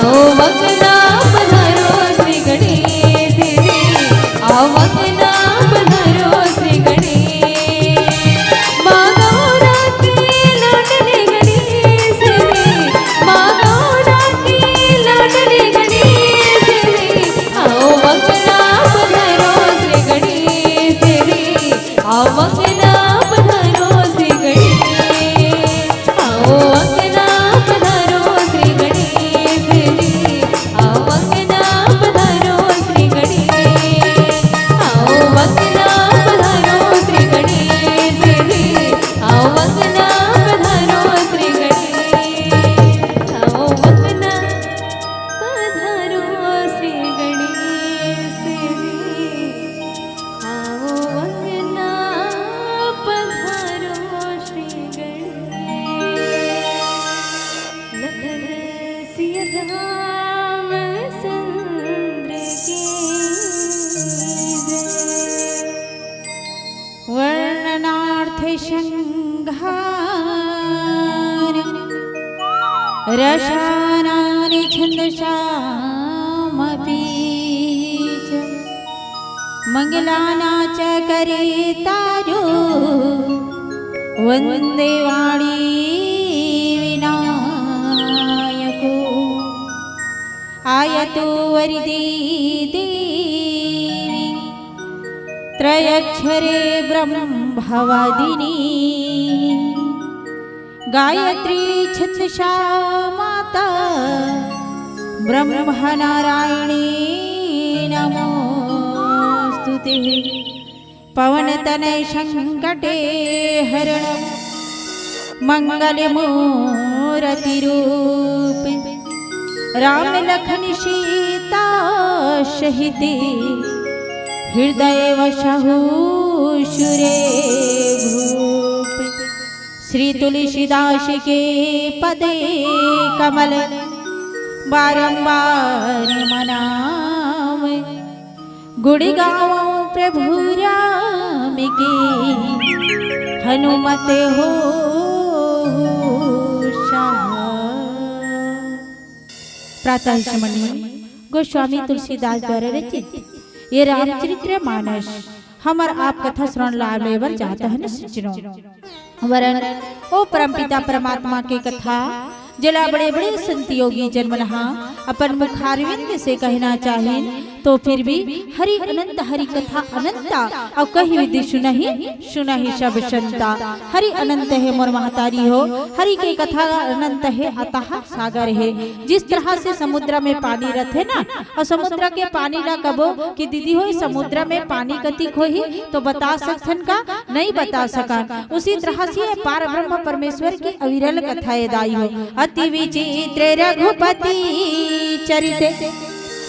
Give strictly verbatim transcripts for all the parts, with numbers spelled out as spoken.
ओ अंगना पधारो श्री गणेश जी, आओ अंगना पधारो श्री गणेश। माँ गौरा के लाडले गणेश जी, माँ गौरा के लाडले गणेश जी, आओ अंगना पधारो श्री गणेश जी, आओ अंगना पधारो श्री गणेश। आओ अंगना पधारो श्री गणेश जी, आओ अंगना पधारो श्री गणेश, आओ अंगना पधारो श्री गणेश जी, आओ अंगना पधारो श्री गणेश, आओ अंगना पधारो श्री गणेश जी, आओ अंगना पधारो श्री गणेश। लखन सिया रामचंद्र की जय। वर्णनार्थ शृंगार रसानानि छंदसामपि च। मंगलानां च कर्तारो वंदे वाणी विनायको। आयतु वरदे देवी त्रयक्षरे ब्रह्मवादिनी। गायत्री छंदसा माता ब्रह्मनारायणी नमोस्तुते। पवन तनय संकटे हरण मंगल मूरति रूप। राम लखन सीता सहित हृदय वसहु सुरे भूप। श्री तुलसीदास के पद कमल बारंबार मनावे। गुण गावो प्रभु राम के हनुमत हो सहाय। प्रातः स्मरणीय गोस्वामी तुलसीदास द्वारा रचित ये रामचरित्र मानस हमर आप कथा श्रवण लाभ लेबर जात हन सज्जनों। वरन ओ परमपिता परमात्मा के कथा, जेला बड़े-बड़े संत योगी जन मन ह अपन मुखारविंद से कहना चाहिन, तो फिर भी हरि अनंत, हरि कथा अनंता, अउ कहि विधि सुनहि, सुनहि सब संता। हरि अनंत हे मोर महतारी हो, हरि के कथा अनंत हे, अथाह सागर हे। जिस तरह से समुद्र में पानी रथे ना, अउ समुद्र के पानी ला कबो कि दीदी हो, समुद्र में पानी कतिक होही, तो बता सकथन का? नहीं बता सकन। उसी तरह से ये पार ब्रह्म परमेश्वर की अविरल कथा ए दाई हो। अति विचित्र रघुपति चरित,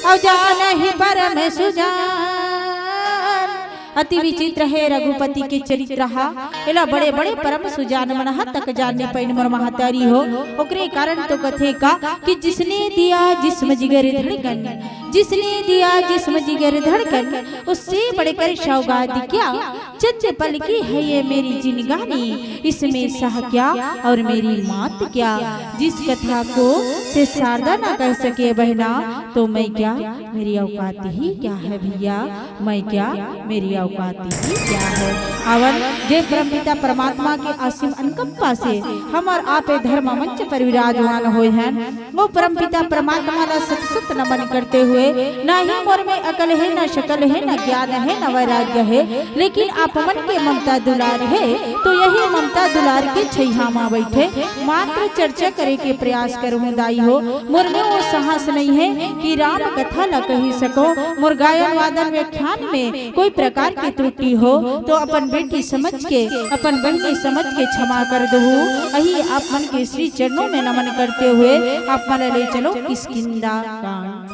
अउ जानहि परम सुजान। अति विचित्र हे रघुपति के चरित्र हा। एला बड़े-बड़े परम सुजान मन ह तक जान नइ पाइन मोर महतारी हो। ओकरे कारण तो कथे का कि जिसने दिया जिस्म जिगर धड़कन, जिसने दिया जिस्म जिगर धड़कन, उससे बढ़कर सौगात क्या? चंद पल की है ये मेरी जिनगानी, इसमें सह क्या और मेरी मात क्या? जिस कथा को से शारदा ना कह सके बहना, तो मैं क्या, मेरी औकात ही क्या है भैया? मैं क्या, मेरी औकात ही क्या है? अवन जे परमपिता परमात्मा के असीम अनुकंपा से हमर आप ए धर्म मंच पर विराजमान होय हन, वो परमपिता परमात्मा ला सत सत नमन करते हुए, ना ही मोर में अकल हे, ना शकल हे, ना ज्ञान हे, ना वैराग्य हे, लेकिन आप मन के ममता दुलार हे, तो यही ममता दुलार के छैहा मा बैठे मात्र चर्चा करे के प्रयास करहूँ दाई हो। मोर में वो साहस नहीं है कि राम कथा ला कही सको। मोर गायन वादन व्याख्यान में कोई प्रकार की त्रुटि हो तो अपन बेटी समझ के, अपन बहनी समझ के क्षमा कर दहू। अही आप मन के श्री चरणों में नमन करते हुए आप मन ले चलो किष्किंधा कांड।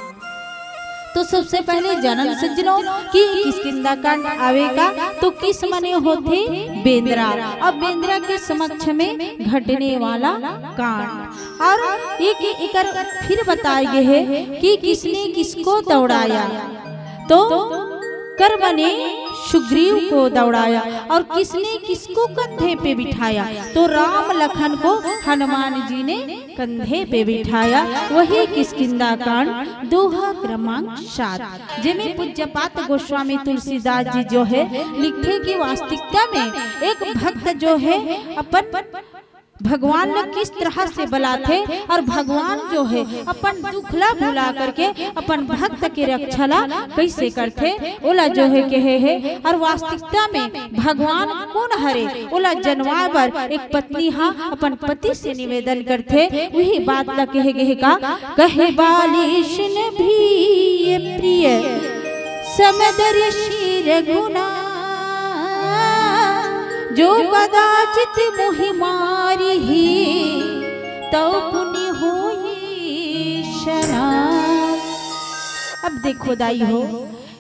तो सबसे पहले जानन सज्जनों कि किष्किंधा कांड आवे का तो किस मने होथे? बेंदरा। अब बेंदरा के समक्ष में घटने वाला कांड। और एक एकर फिर बताए गए है कि किसने किसको दौड़ाया। तो कर्म ने सुग्रीव को दौड़ाया और किसने किसको कंधे पे बिठाया? तो राम लखन को हनुमान जी ने कंधे पे बिठाया। वही किष्किंधा कांड, दोहा क्रमांक सात, जेमे पूज्यपाद गोस्वामी तुलसीदास जी जो है लिखथे कि वास्तविकता में एक भक्त जो है अपन भगवान ला किस तरह से बलाथे और भगवान जो है अपन दुख ला भुला करके अपन भक्त के रक्षा ला कैसे करथे, ओला जो है कहे हे। और वास्तविकता में भगवान कोन हरे, ओला जनवाए बर एक पत्नी हा अपन पति से निवेदन करथे। वही बात ला कहे गे हे का, कहे बालीश ने भी ये प्रिय समदर्शी रघुना, जो कदाचित मोहि मारिही, तौ पुनि होई सना। अब देखो दाई हो,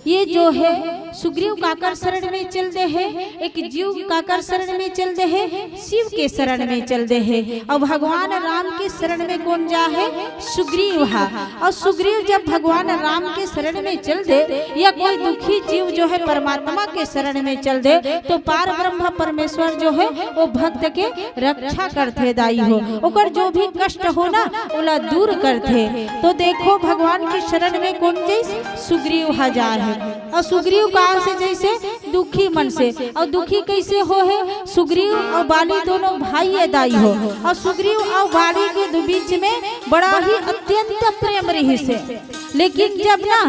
ये जो है सुग्रीव काकर शरण में चल दे हे, एक जीव काकर शरण में चल दे हे, शिव के शरण में चल दे हे। और भगवान राम के शरण में कोन जा हे? सुग्रीव हा। और सुग्रीव जब भगवान राम के शरण में चल दे या कोई दुखी जीव जो है परमात्मा के शरण में चल दे, तो पार ब्रह्म परमेश्वर जो है वो भक्त के रक्षा करथे दाई हो, ओकर जो भी कष्ट हो ना ओला दूर करथे। तो देखो भगवान के शरण में कोन जइस? सुग्रीव हा जा हे। और सुग्रीव कहाँ से? जैसे दुखी मन से। और दुखी कैसे हो हे? सुग्रीव और बाली दोनों भाई हे दाई हो। और सुग्रीव और बाली के दु-, बीच में बड़ा ही अत्यंत प्रेम रहिस हे। लेकिन जब ना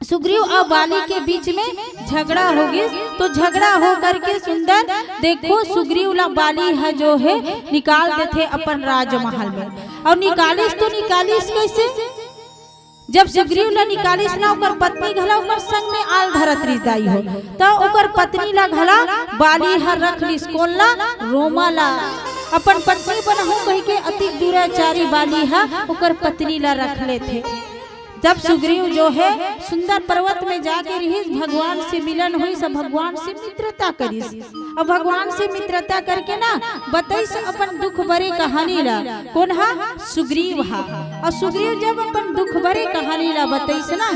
सुग्रीव और बाली के बीच में झगड़ा हो गिस, तो झगड़ा हो करके सुंदर देखो सुग्रीव ला बाली हा जो है निकाल देथे अपन राजमहल में। और निकालिस तो निकालिस कैसे? जब सुग्रीव ला निकालिस ना, ओकर पत्नी घला ओकर संग में आल धरत रहिस दाई हो, त ओकर पत्नी ला घला बाली हा रख लिस। कोन ला? रोमा ला। अपन पत्नी बनहूं कहिके अति दुराचारी बाली हा ओकर पत्नी ला रख लेथे। जब सुग्रीव जो है सुंदर पर्वत में जाके रहिस, भगवान से मिलन होइस, भगवान से मित्रता करिस। अब भगवान से मित्रता करके ना बतइस अपन दुख भरे कहानी ला। कोन हा? सुग्रीव हा। और सुग्रीव जब अपन दुख भरे कहानी ला बतइस ना,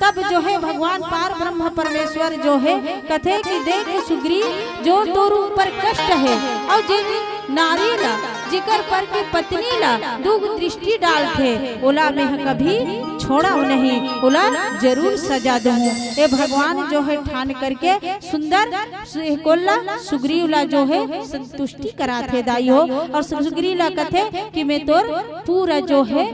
तब जो है भगवान पार ब्रह्म परमेश्वर जो है कथे कि देख सुग्रीव, जो तोर ऊपर कष्ट है और जिन नारी ला, जेकर पर के पत्नी ला दुख दृष्टि डालथे, ओला मैं कभी छोड़व नहीं, ओला जरूर सजा दूंहूं। ए भगवान जो है ठान करके सुंदर सु-, कोन ला सुग्रीव ला जो है संतुष्टि कराथे दाई हो। और सुग्रीव ला कथे कि मैं तोर पूरा जो है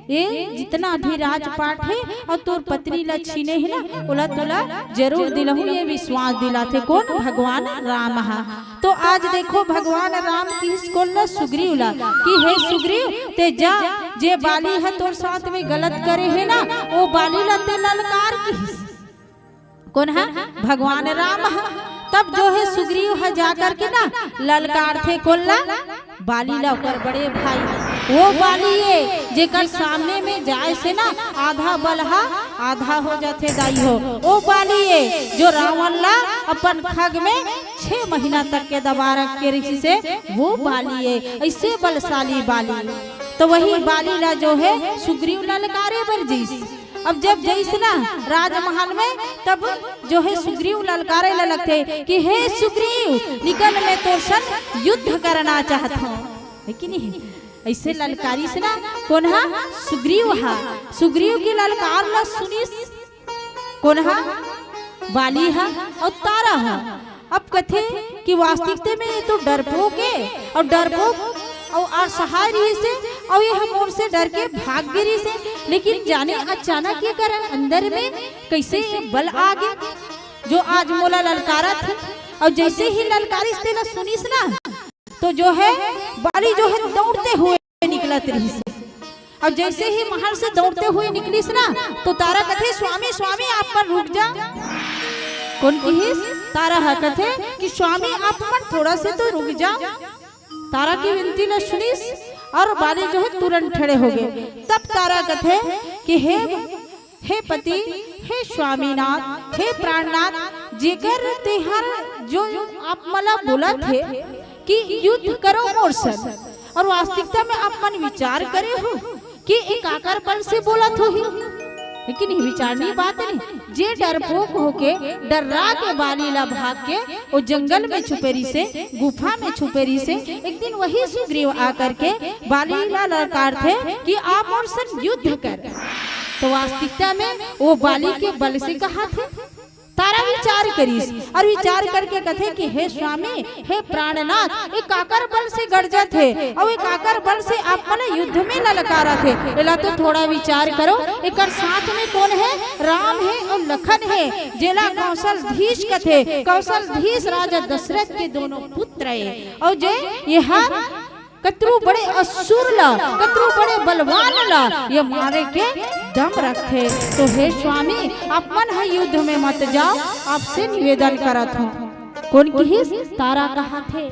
ये जितना भी राजपाट है और तोर पत्नी ला छीने है ना, ओला तोला जरूर दिलहूं, ये विश्वास दिलाथे कोन? भगवान राम हा। तो आज देखो भगवान राम किहिस कोन ला? सुग्रीव ला कि हे सुग्रीव, ते जा, जे बाली हा तोर साथ में गलत करे है ना, ओ बाली ला ते ललकार किहिस। कोन हा? भगवान राम हा। तब जो है सुग्रीव हा जाकर के ना ललकारथे कोन ला? बाली ला, ओकर बड़े भाई। वो बाली ये जेकर सामने में जाए से ना आधा बल हा आधा हो जाथे दाई हो। ओ बाली ये जो रावण ला अपन खग में छह महीना तक के दबा रख के रहिस हे, वो बाली ये, ऐसे बलशाली बाली। तो वही बाली ला जो है सुग्रीव ललकारे बर जइस। अब जब जइस ना राजमहल में, तब जो है सुग्रीव ललकारे ला लगथे कि हे सुग्रीव, निकल, मैं तोर संग युद्ध करना चाहत हूँ, है कि नहीं? ऐसे ललकारिस ना, कोन हा? सुग्रीव हा। सुग्रीव के ललकार ला सुनिस, कोन हा? बाली हा और तारा हा। अब कथे कि वास्तविकता में ये तो डरपोक हे और डरपोक और असहाय रहिस हे और ये हा मोर से डर के भाग गे रहिस हे, लेकिन जाने अचानक ये कर अंदर में कैसे ये बल आ गे जो आज मोला ललकारत हे। और जैसे ही ललकारिस तेला सुनिस ना, तो जो है बाली जो है दौड़ते हुए निकलत रहिस। और जैसे ही महल से दौड़ते हुए निकलिस ना, तो तारा कथे, स्वामी, स्वामी, आप मन रुक जा। कोन किहिस? तारा हा कथे कि स्वामी, आप मन थोड़ा से तो रुक जा। तारा के विनती ला सुनिस और बाली जो है तुरंत ठड़े हो गे। तब तारा कथे कि हे, हे पति, हे स्वामीनाथ, हे प्राणनाथ, जेकर तेहर जो आप मला बोलत हे कि युद्ध करो मोर संग, और वास्तविकता में आप मन विचार करे हो कि ए काकर बल से बोलत होही? लेकिन ये विचारनीय बात हे, जे डरपोक होके, डर्रा के बाली ला भाग के वो जंगल में छुपे रिहिसे, गुफा में छुपे रिहिसे। एक दिन वही सुग्रीव आकर के बाली ला ललकारथे कि आप मोर संग युद्ध कर। तो वास्तविकता में वो बाली के बल से कहाथे। तारा विचार करिस अउ विचार करके कथे कि हे स्वामी, हे प्राणनाथ, ये काकर बल से गरजत हे अउ ये काकर बल से आप मन युद्ध में ललकारत हे? एला तो थोड़ा विचार करो। एकर साथ में कोन हे? राम हे अउ लखन हे, जेला कौशलधीश कथे। कौशलधीश राजा दशरथ के दोनों पुत्र हे। अउ जे ये कतरू बड़े असुर ला, कतरू बड़े बलवान ला ये मारे के दम रखथे। तो हे स्वामी, आप मन ह युद्ध में मत जाव, आपसे निवेदन करत हंव। कोन किहिस? तारा कहाथे।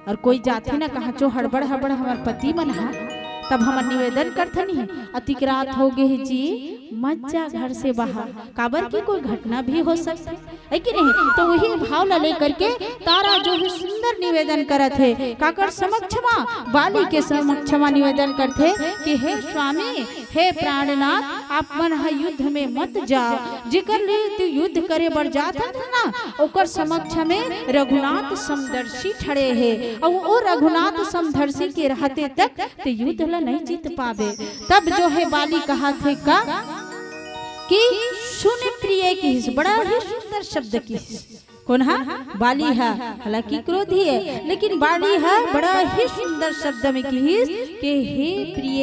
अउ कोई जाथे न कहांचो हड़बड़ हड़बड़ हमर पति मन ह, तब हमन निवेदन करथन ही, अतिक रात हो गे हे जी, मत जा घर से बाहर, काबर कि कोई घटना भी हो सकथे। हे कि नहीं? तो वही भाव ला लेकर के तारा जो हे सुंदर निवेदन करत हे, काकर समक्ष मा? बाली के समक्ष मा निवेदन करथे कि हे स्वामी, हे प्राणनाथ, आप मन ह युद्ध में मत जाव। जेकर ले तू युद्ध करे बर जात हस ना, ओकर समक्ष में रघुनाथ समदर्शी खड़े हे, अउ वो रघुनाथ समदर्शी के रहते तक ते युद्ध ला नहीं जीत पाबे। तब जो हे बाली कहाथे का कि सुन प्रिय किहिस, बड़ा ही सुंदर शब्द किहिस। कोन हा? बाली हा। हालांकि क्रोधी हे, लेकिन बाली हा बड़ा ही सुंदर शब्द में किहिस कि हे प्रिय,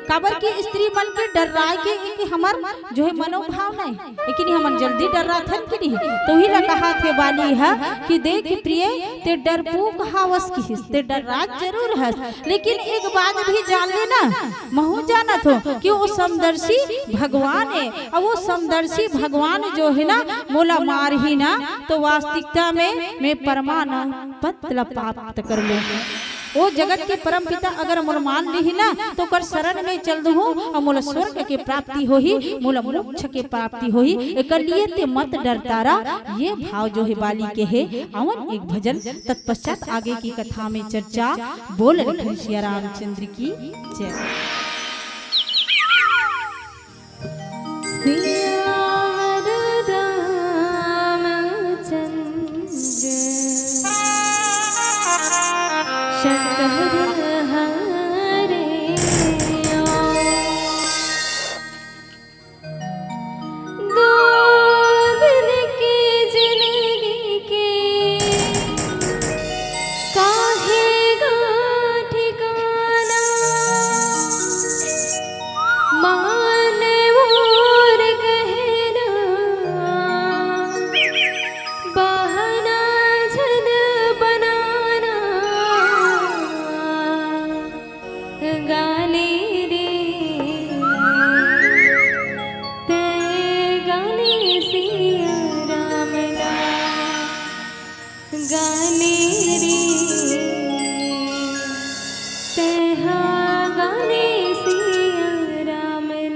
काबर कि स्त्री मन के डर्राय के एक हमर जो हे मनोभावना हे, लेकिन हमन जल्दी डर्राथन कि नहीं, तो उही ला कहाथे बाली हा कि देख प्रिय, ते डरपोक हावस किहिस, ते डर्रात जरूर हस, लेकिन एक बात भी जान ले ना, महूं जानत हंव कि वो समदर्शी भगवान हे, अउ वो समदर्शी भगवान जो हे ना, मोला मारही ना, तो वास्तविकता में मैं परमानंद पद ला प्राप्त कर लूं। वो जगत के परम पिता अगर मोला मान लिही ना, तो ओकर शरण में चल दूहूं अउ मोला स्वर्ग के प्राप्ति होही, मोला मोक्ष के प्राप्ति होही। एकर लिए ते मत डर तारा। ये भाव जो हे बाली के हे। आवन एक भजन, तत्पश्चात आगे की कथा में चर्चा। बोल लखन सिया रामचंद्र की जय। सियावर रामचंद्र शंकर हरे। दो दिन के जिंदगी के काहे गा ठिकाना, मान मोर कहना, बहाना झन बनाना। गाले रे, तै गाले सिया राम ला। गाले रे, तैहा गाले सिया राम ला।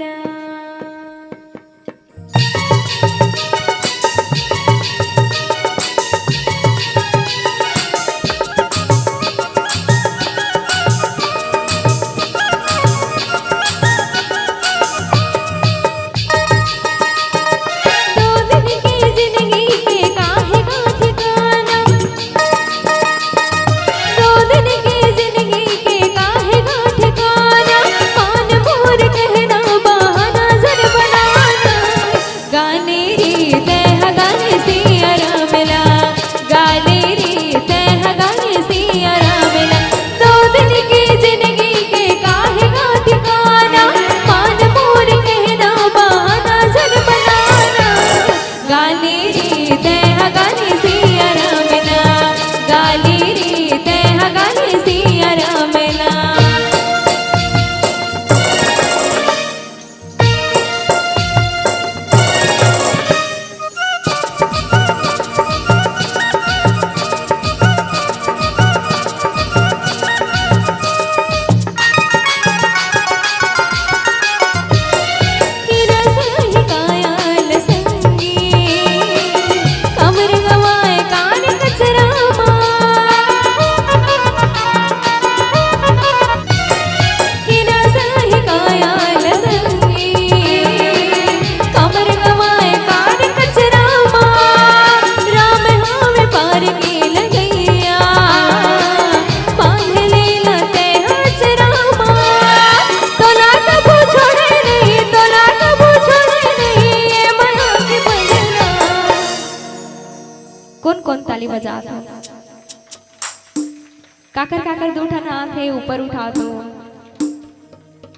काकर काकर दू ठन हाथ हे ऊपर उठा तो।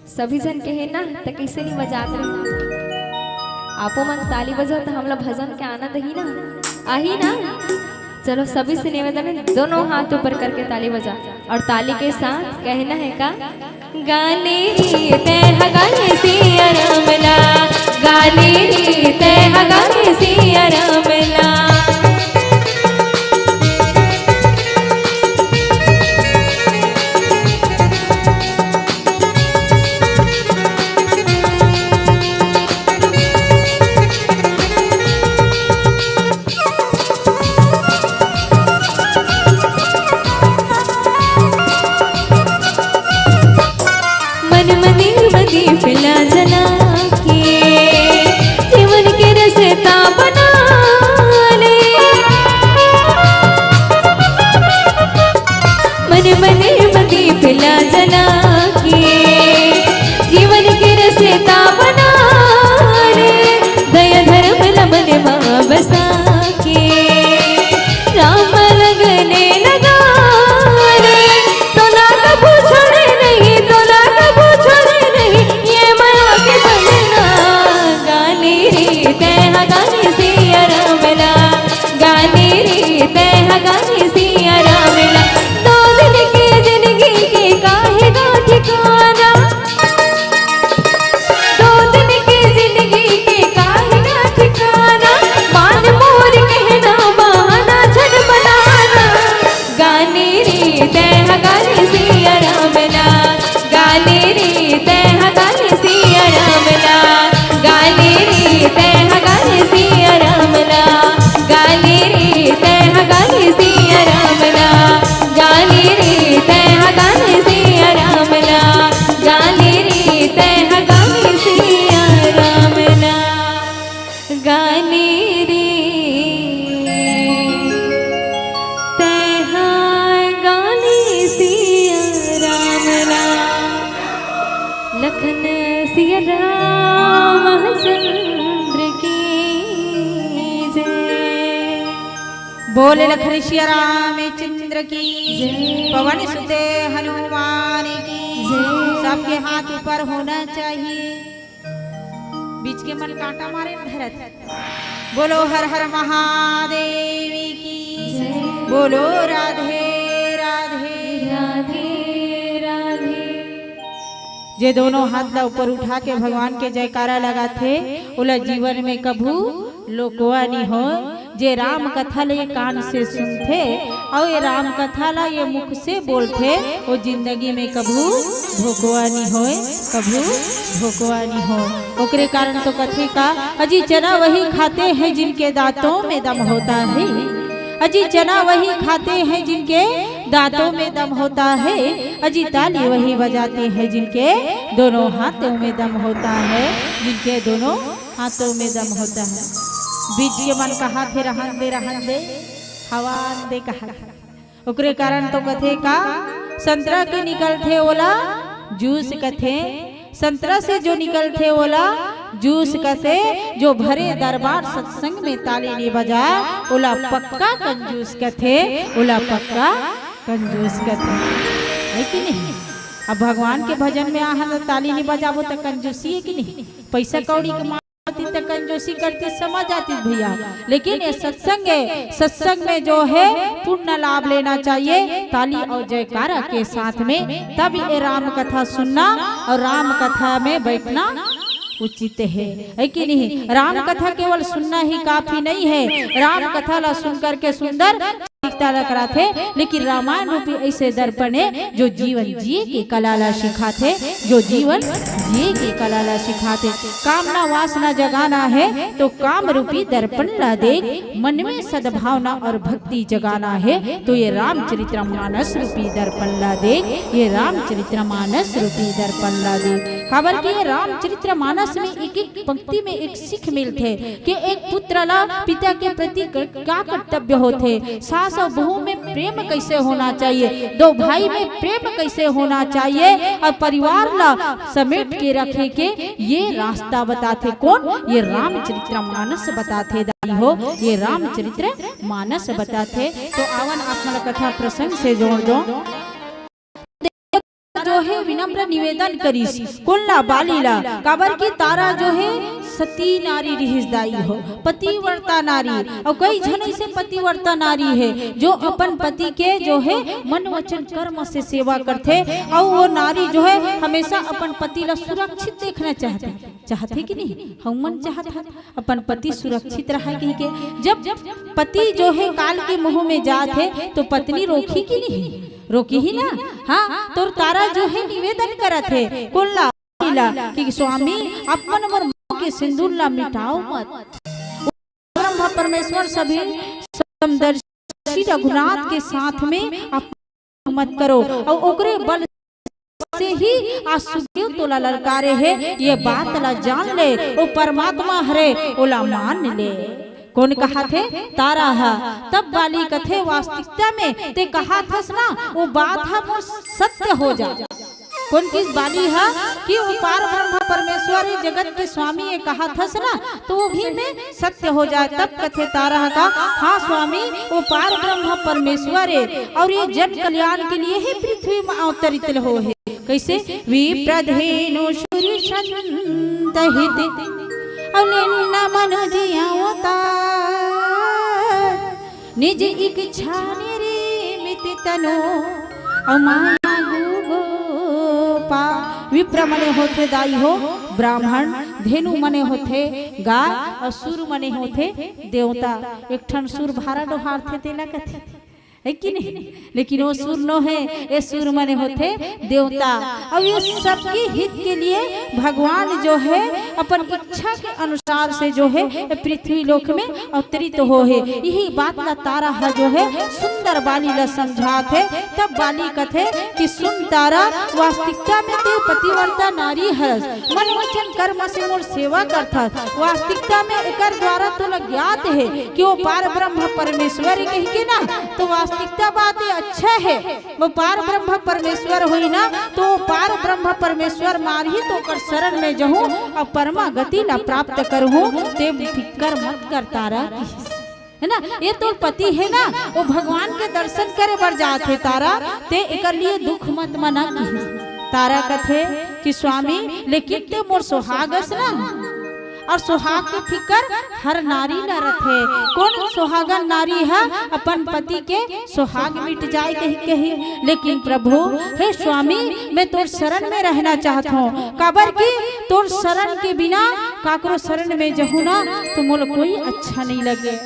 सभी झन के हे ना, त कइसे नहीं बजात रहे? आपो मन ताली बजाओ त हमला भजन के आनंद ही ना आही ना। चलो सभी से निवेदन है, दोनों हाथ ऊपर करके ताली बजा और ताली के साथ कहना है का? गाने रे तैं ह गाने सिया राम ला, गाने रे तैं ह गाने सिया राम ला। मन मंदिर म दीप ला जला के जीवन के रस्ता बना ले। मन मंदिर म दीप ला जला के जीवन के रस्ता बना ले। दया धर्म ल मन म बसा के राम लगने लगा रे। तोला कभू छोड़े नहीं, तोला कभू छोड़े नहीं, ये मया के बंधना। गाने रे तैं ह गाने सिया राम ला, गाने रे तैं ह गाने सिया राम ला। दो दिन के जिंदगी के काहे गा ठिकाना, दो दिन के जिंदगी के काहे ना ठिकाना, मान मोर कहना बहाना झट बनाना। गाने रे तैं ह गाने सिया राम ला, गाने रे तैं ह गाने सिया राम ला, गाने रे तैं ह गाने सिया राम ला, गाने रे तैं ह गाने सिया राम ला, गाने रे तैं ह गाने सिया राम ला। गाने रे तैं ह गाने सिया राम ला, गाने रे तैं ह गाने सिया राम ला। लखन सिया रामचंद्र की जय। बोले लखन सिया रामचंद्र की जय। पवन सुत हनुमान की जय। सबके हाथ ऊपर होना चाहिए। बीच के मन कांटा मारे धरत। बोलो हर हर महादेव की जय। बोलो राधे राधे। राधे राधे। जे दोनों हाथ ला ऊपर उठा के भगवान के जयकारा लगाथे, ओला जीवन में कभू लोकवा नी हो। जे राम कथा ल ये कान से सुनथे अउ ये राम कथा ला ये मुख से बोलथे, वो जिंदगी में कभू धोखवा नी होय, कभू धोखवा नी होय। ओकरे कारण तो कथे का, अजी चना वही खाते हैं जिनके दांतों में दम होता है, अजी चना वही खाते हैं जिनके दांतों में दम होता है, अजी ताली वही बजाते हैं जिनके दोनों हाथों में दम होता है, जिनके दोनों हाथों में दम होता है। बीच के मन कहाथे, "रहन दे, रहन दे, हवा आन दे," कहाथे। ओकरे कारण तो कथे का, संतरा के निकलथे ओला जूस कथे, संतरा से जो निकलथे ओला जूस कथे। जो भरे दरबार सत्संग में ताली नी बजाय, ओला पक्का कंजूस कथे, ओला पक्का कंजूस कथे, है कि नहीं? अब भगवान के भजन में आहन ताली नी बजाबो त कंजूसी है कि नहीं? पैसा कौड़ी के मामला होती त कंजूसी करती, समझ आती भैया, लेकिन ये सत्संग है, सत्संग में जो है पुण्य लाभ लेना चाहिए। ताली और जयकारा के साथ में तब ये राम कथा सुनना और राम कथा में बैठना उचित है, है कि नहीं? राम कथा केवल सुनना ही काफी नहीं है, राम कथा ला सुन करके सुंदर दिखता लग रहा थे, लेकिन रामायण रूपी ऐसे दर्पण है जो जीवन जिए के कला ला सिखाथे, जो जीवन जिए के कला ला सिखाथे। कामना वासना जगाना है तो काम रूपी दर्पण ला देख, मन में सद्भावना और भक्ति जगाना है तो ये रामचरित्र मानस रूपी दर्पण ला देख, ये रामचरित्र मानस रूपी दर्पण ला देख। काबर कि ये रामचरित्र मानस में एक एक पंक्ति में एक सीख मिलथे कि एक पुत्र ला पिता के प्रति क-, का कर्तव्य होथे, सास और बहू में प्रेम कैसे होना चाहिए, दो भाई में प्रेम कैसे होना चाहिए और परिवार ला समेट के रखे के ये रास्ता बताथे। कौन? ये रामचरित्र मानस बताथे दाई हो, ये रामचरित्र मानस बताथे। तो आवन आप मन ला कथा प्रसंग से जोड़ दो। जो हे विनम्र निवेदन करिस, कोन ला? बाली ला। काबर कि तारा जो हे सती नारी रिहिस दाई हो, पतिव्रता नारी, अउ कई झन ऐसे पतिव्रता नारी हे जो अपन पति के जो हे मन वचन कर्म से सेवा करथे, अउ वो नारी जो हे हमेशा अपन पति ला सुरक्षित देखना चाहथे। चाहथे कि नहीं? हमन चाहत हन अपन पति सुरक्षित रहे कहि के। जब पति जो हे काल के मुंह में जात हे तो पत्नी रोकही कि नहीं? रोकही ना। हाँ, तोर तारा जो हे निवेदन करत हे, कोन ला? ला कि स्वामी, आप मन मोर मुंह के सिंदूर ला मिटाओ मत। ब्रह्मा परमेश्वर सभी समदर्शी रघुनाथ के साथ में आप मत करो, अउ ओकरे बल से ही आज सुग्रीव तोला ललकारे हे, ये बात ला जान ले। वो परमात्मा हरे, ओला मान ले। कोन कहाथे? तारा ह। तब बाली कथे, वास्तविकता में ते कहाथस ना, वो बात ह मोर सत्य हो जा। कोन किस? बाली ह कि वो पार ब्रह्म परमेश्वर, ये जगत के स्वामी ये कहाथस ना, तो वो भी में सत्य हो जाए। तब कथे तारा ह का, हाँ स्वामी, वो पार ब्रह्म परमेश्वर हे, अउ ये जन कल्याण के लिए ही पृथ्वी में अवतरित हो हे। कैसे? विप्रधेनु सुर संत हित, अउ निन्न मनुज अवतार, निज इच्छा निर्मित तनु, अउ माया गु गोपा। विप्र मने होथे दाई हो ब्राह्मण, धेनु मने होथे गाय, अउ सुर मने होथे देवता। एक ठन सुर भारा डोहारथे, तेला कथे, हे कि नहीं? लेकिन वो सुर नो हे, ये सुर मने होथे देवता। अउ ये सबके हित के लिए भगवान जो हे अपन इच्छा के अनुसार से जो हे ये पृथ्वी लोक में अवतरित हो हे। यही बात ला तारा ह जो हे सुंदर बाली ला समझात हे। तब बाली कथे कि सुन तारा, वास्तविकता में ते पतिव्रता नारी हरस, मन वचन कर्म से मोर सेवा करथस। वास्तविकता में एकर द्वारा तोला ज्ञात हे कि वो पार ब्रह्म परमेश्वर कहिके ना, तो वास्तविकता बात ये अच्छा हे, वो पार ब्रह्म परमेश्वर होही ना, तो वो पार ब्रह्म परमेश्वर मारही तो ओकर शरण में जहूं अउ परमा गति ला प्राप्त करहूं, ते फिकर मत कर तारा, किहिस। हे ना, ये तोर पति हे ना, वो भगवान के दर्शन करे बर जात हे तारा, ते एकर लिए दुख मत मना, किहिस। तारा कथे कि स्वामी, लेकिन ते मोर सुहाग अस ना, अउ सुहाग के फिकर हर नारी ला रथे। कोन सुहागन नारी ह अपन पति के सुहाग मिट जाए कहि कही? लेकिन प्रभु, हे स्वामी, मैं तोर शरण में रहना चाहत हूँ, काबर कि तोर शरण के बिना, काकरो शरण में जहूँ ना, तो मोला कोई अच्छा नहीं लगे।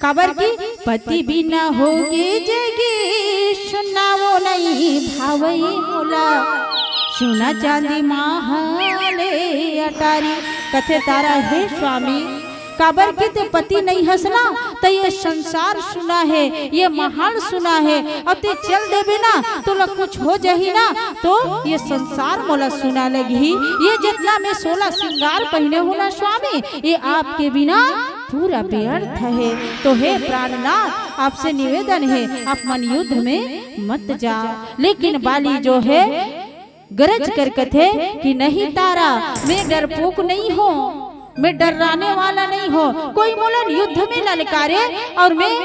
काबर कि पति बिना होगे जगे, सुनावो नहीं भावई मोला, सोना चांदी महल अटारी। कथे तारा, हे स्वामी, काबर कि ते पति नहीं हस ना, त ये संसार सुना हे, ये महल सुना हे, अउ ते चल देबे ना, तोला कुछ हो जही ना, तो ये संसार मोला सुना लगही। ये जितना मैं सोलह श्रृंगार पहिने हूँ ना स्वामी, ये आपके बिना पूरा व्यर्थ हे। तो हे प्राणनाथ, आपसे निवेदन हे, आप मन युद्ध में मत जा। लेकिन बाली जो हे, गरज कर कथे कि नहीं तारा, मैं डरपोक नहीं हूँ, मैं डर्राने वाला नहीं हूँ। कोई मोला युद्ध में ललकारे अउ मैं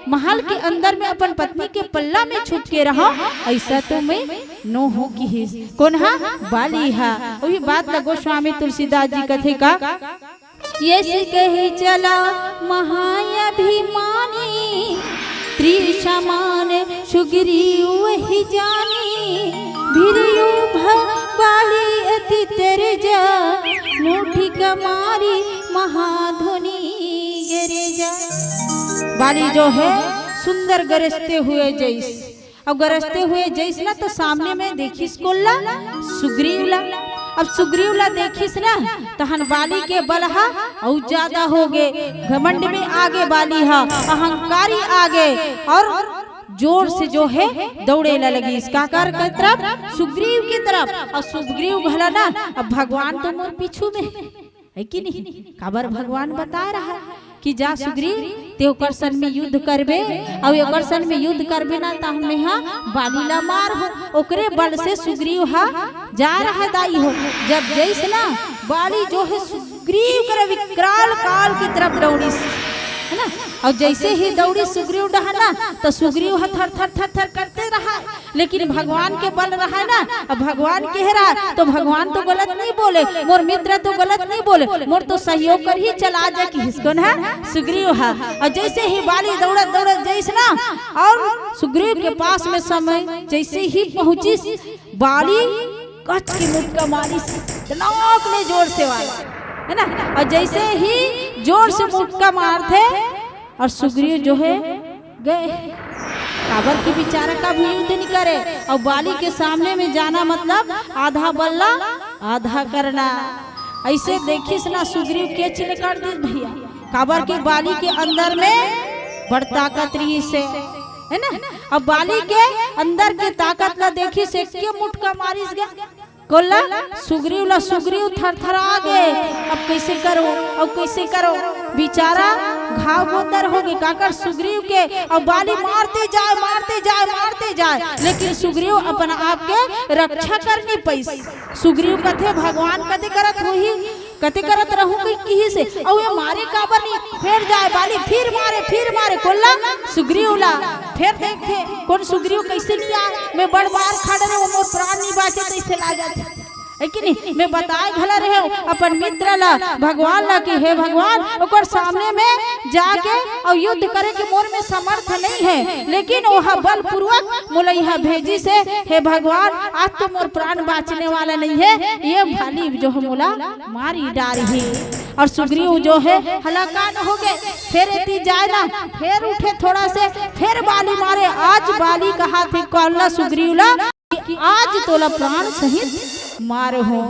महल के अंदर में अपन पत्नी के पल्ला में छुप के रहूँ, ऐसा तो मैं नो हूँ, किहिस। कोन हा? बाली हा। वही बात ला गोस्वामी तुलसीदास जी कथे का, यस कहि चला महाअभिमानी, त्रिसमान सुग्रीव ही जानी। भीरियु भ-, बाली अति तेरजा, मुठिक मारी महाधुनि गरजा। बाली जो हे सुंदर गरजते हुए जइस, अउ गरजते हुए जइस ना, तो सामने में देखिस कोन ला? सुग्रीव ला। अब सुग्रीव ला देखिस ना, तहन बाली के बल हा अउ ज्यादा होगे, घमंड में आगे बाली हा, अहंकारी आगे, अउ जोर से जो हे दौड़े ला लगिस। काकर के तरफ? सुग्रीव के तरफ। अउ सुग्रीव घला ना, अब भगवान तो मोर पीछू में हे। हे कि नहीं? काबर भगवान बताए रहा कि जा सुग्रीव, ते ओकर सन में युद्ध करबे, अउ ओकर सन में युद्ध करबे ना, त हमें हा बाली ला मारहूँ। ओकरे बल से सुग्रीव हा जा रहा दाई हो। जब जइस ना, बाली जो हे सुग्रीव कर विकराल काल की तरफ दौड़िस, हे ना? अउ जइसे ही दौड़िस सुग्रीव डहर ना, त सुग्रीव हा थर थर थर थर करते रहा। लेकिन भगवान के बल रहा ना, अब भगवान कह रहा तो भगवान तो गलत नहीं बोले, मोर मित्र तो गलत नहीं बोले, मोर तो सहयोग कर ही चला जा कि हिसको ना सुग्रीव हा। और जैसे ही बाली दौड़त दौड़त जैस ना, और सुग्रीव के पास में समय जैसे ही पहुंचिस, बाली कच के मुटका मारिस, तनाक ले जोर से वाला, है ना। और जैसे ही जोर से मुटका मारथे, और सुग्रीव जो है गए, काबर की बेचारा का भी युद्ध नहीं करे। और बाली के सामने में जाना मतलब आधा बल्ला आधा करना। ऐसे देखिस ना सुग्रीव के चिले कर दे भैया, काबर की बाली के अंदर में बड़ ताकत रहिस हे, है ना। अब बाली के अंदर के ताकत ला देखिस, एक के मुटका मारिस गया, कोला सुग्रीव ला, सुग्रीव थरथरा गे। अब कैसे करो, अब कैसे करो, बेचारा घाव गोतर हो गे काकर सुग्रीव के। अब बाली मारते जाए, मारते जाए, मारते जाए, लेकिन सुग्रीव अपन आप के रक्षा कर नहीं पाइस। सुग्रीव कथे भगवान कते करत होही, कते करत रहूं कहि किहिस हे, अउ ये मारे काबर नहीं, फेर जाए बाली, फिर मारे, फिर मारे, कोला सुग्रीव ला, फेर देखथे कोन सुग्रीव कैसे नहीं आए, मैं बड़ बार खड़े रहे, वो मोर प्राण नहीं बाचे, तैसे ला जाथे, है कि नहीं? मैं बताए घला रहे हूँ अपन मित्र ला, भगवान ला कि हे भगवान, ओकर सामने में जाके और युद्ध करे के मोर में समर्थ नहीं है, लेकिन ओहा बलपूर्वक मोला यहाँ भेजिस हे। हे भगवान, आज तो मोर प्राण बाचने वाला नहीं है, ये बाली जो है मोला मारी डारही। और सुग्रीव जो है हलाकान हो गए, फेर एती जाए ना, फेर उठे थोड़ा से, फेर बाली मारे। आज बाली कहाथे कोला सुग्रीव ला कि आज तोला प्राण सहित मारहूं,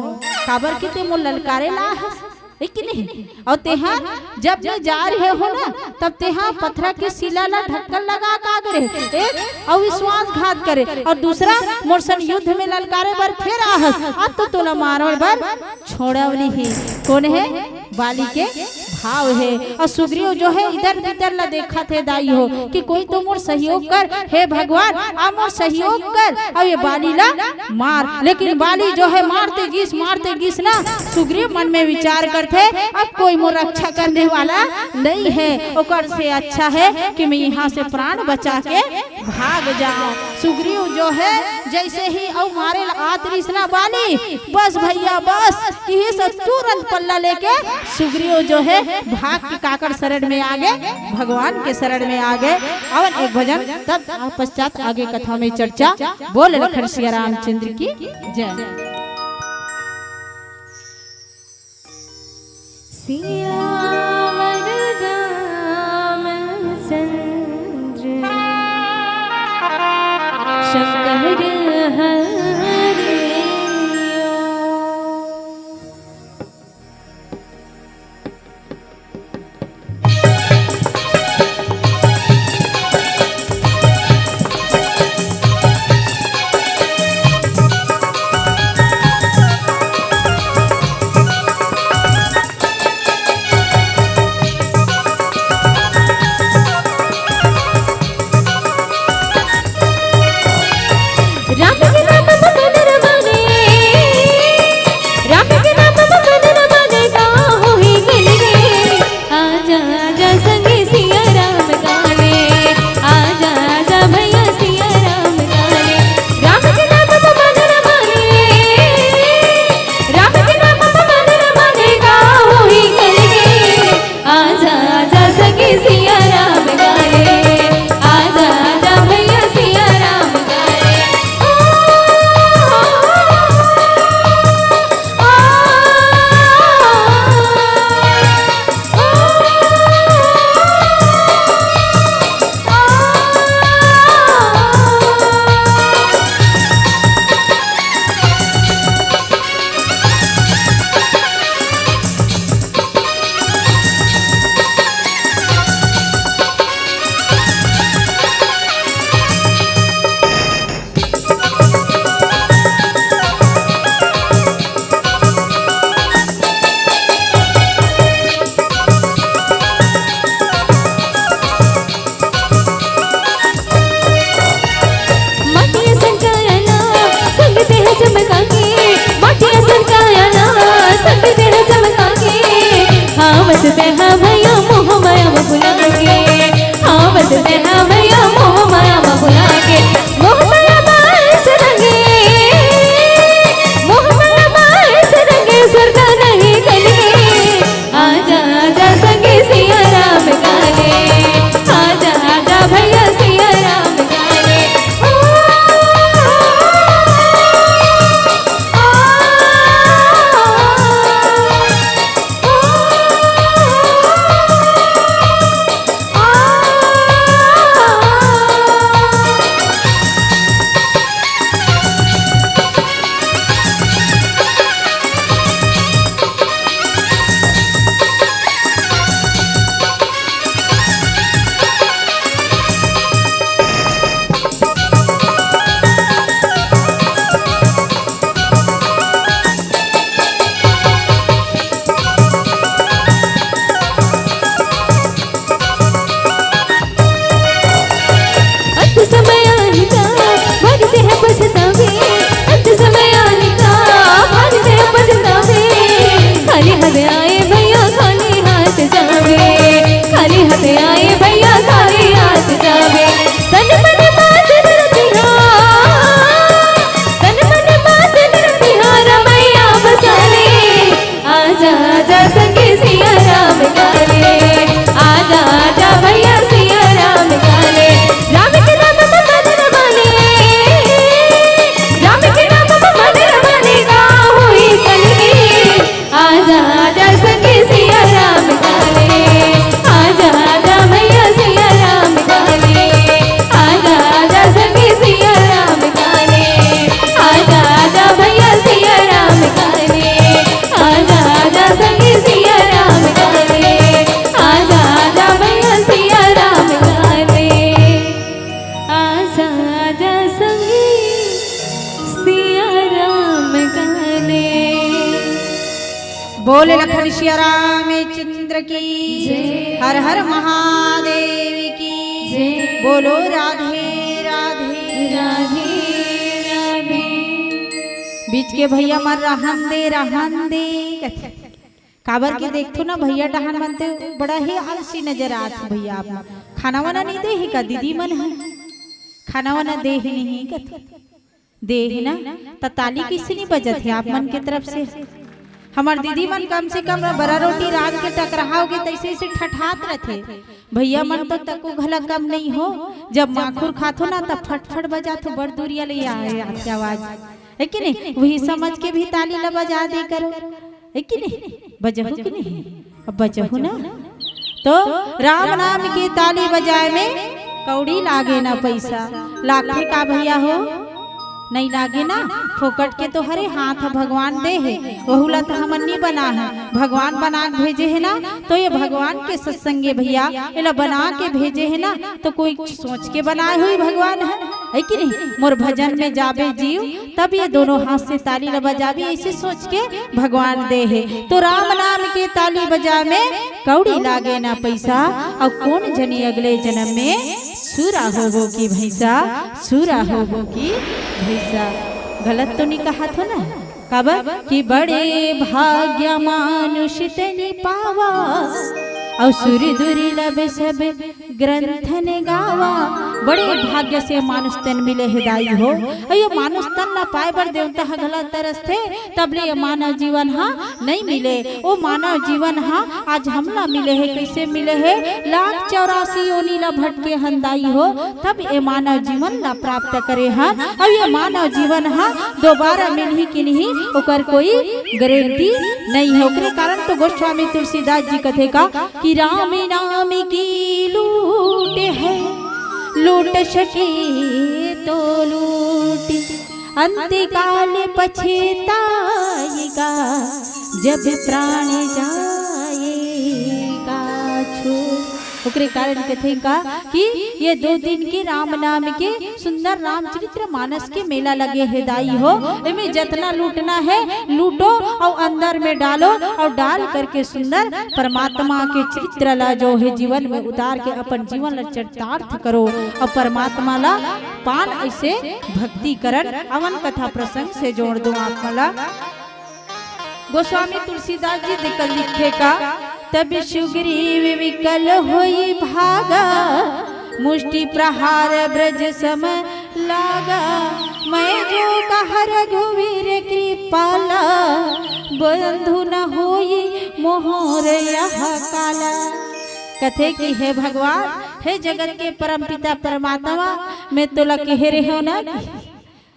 काबर कि ते मोर ललकारे ला हस, है कि नहीं? और तेहा जब मैं जा रहे हो ना, तब तेहा पथरा के शिला ला ढक्कन लगा का करे, एक अविश्वासघात करे, और दूसरा मोर सन युद्ध में ललकारे बर फेर आहस, आज तो तोला मारे बर छोड़वली ही। कोन है? बाली के भाव है। और सुग्रीव जो है इधर भीतर ला देखत हे दाई हो कि कोई तो मोर सहयोग कर, हे भगवान, आ मोर सहयोग कर, अब ये बाली ला मार। लेकिन बाली जो है मारते गिस, मारते गिस ना, सुग्रीव मन में विचार करथे, अब कोई मोर रक्षा करने वाला नहीं है, ओकर से अच्छा है कि मैं यहाँ से प्राण बचा के भाग जाओ। सुग्रीव जो है जैसे ही अउ मारे ला आत रिस ना बाली, बस भैया बस, किहिस अउ तुरंत पल्ला लेके सुग्रीव जो है भाग के काकर शरण में आ गए, भगवान के शरण में आ गए। अवन एक भजन तब पश्चात आगे कथा में चर्चा। बोल लखन सिया रामचंद्र की जय। सियावर रामचंद्र शंकर हरियो। संगे सिया राम काले, आजा आजा भैया सिया राम काले, आजा आजा संगे सिया राम काले, आजा आजा भैया सिया राम काले, आजा आजा संगे सिया राम काले, आजा आजा भैया सिया राम काले, आजा आजा संगे सिया राम काले। बोले लखन सिया रामचंद्र की जय। हर हर महादेव की जय। बोलो राधे राधे। राधे राधे। बीच के भैया मन रहन दे, रहन दे। काबर के देखथो ना भैया डहान मन ते बड़ा ही आलसी नजर आत हे भैया आप मन। खाना वाना नहीं दे ही का दीदी मन ह? खाना वाना दे ही नहीं कथे। दे हे ना, त ताली किसे नहीं बजत हे आप मन के तरफ से? हमर दीदी मन कम से कम बरा रोटी रांध के टकराव के तैसे से ठठात रथे। भैया मन तो तको घला कम नहीं हो, जब माखुर खाथो ना त फटफट बजाथो, बड़ दूरिया ले आ-, आथे आवाज, है कि नहीं? वही समझ के भी ताली ला बजा दे करो, है कि नहीं? बजहू कि नहीं? अब बजहू ना। तो राम नाम के ताली बजाए में कौड़ी लागे ना पैसा। लागथे का भैया हो? नहीं लागे ना। फोकट के तो हरे हाथ ह भगवान दे हे, वहू ला तो हमन नहीं बना है, भगवान बना के भेजे हे ना। तो ये भगवान के सत्संगे भैया, एला बना के भेजे हे ना, तो कोई सोच के बनाए हुई भगवान है, है कि नहीं? मोर भजन में जाबे जीव, तब ये दोनों हाथ से ताली ला बजाबी, ऐसे सोच के भगवान दे हे। तो राम नाम के ताली बजा में कौड़ी लागे ना पैसा, अउ कोन जनी अगले जन्म में सुरा होबो की भैंसा, सुरा होबो की भैंसा। गलत तो नहीं कहा थो ना? काबर कि बड़े भाग्य मानुष तन पावा, अउ सुर दुर्लभ सब ग्रंथन गावा। बड़े भाग्य से मानुष तन मिले हे दाई हो। अउ ये मानुष तन ला पाए बर देवता ह घला तरसथे, तब ले ये मानव जीवन ह नहीं मिले। ओ मानव जीवन ह आज हमला मिले हे। कैसे मिले हे? लाख चौरासी योनि ला भटके हन दाई हो, तब ये मानव जीवन ला प्राप्त करे हन। अउ ये मानव जीवन ह दोबारा मिलही कि नहीं, ओकर कोई गारंटी नहीं हे। ओकरे कारण तो गोस्वामी तुलसीदास जी कथे का कि राम नाम की लूट है, लूट सके तो लूट, अंत काल पछताएगा, जब प्राण जाएगा छूट। ओकरे कारण कथे का कि ये दो दिन के राम नाम के सुंदर रामचरित्र मानस के मेला लगे हे दाई हो। एमे जतना लूटना है लूटो अउ अंदर में डालो अउ डाल करके सुंदर परमात्मा के चरित्र ला जो हे जीवन में उतार के अपन जीवन ला चरितार्थ करो अउ परमात्मा ला पान। ऐसे भक्ति करन अवन कथा प्रसंग से जोड़ दो आप मन ला। गोस्वामी तुलसीदास जी दिकल लिखे का, तब सुग्रीव विकल होई भागा, मुष्टि प्रहार ब्रज सम लागा। मैं जो कहा रघुवीर कृपाला, बंधु न होई मोहर यह काला। कथे कि हे भगवान, हे जगत के परम पिता परमात्मा, मैं तोला कहे रहे हो ना कि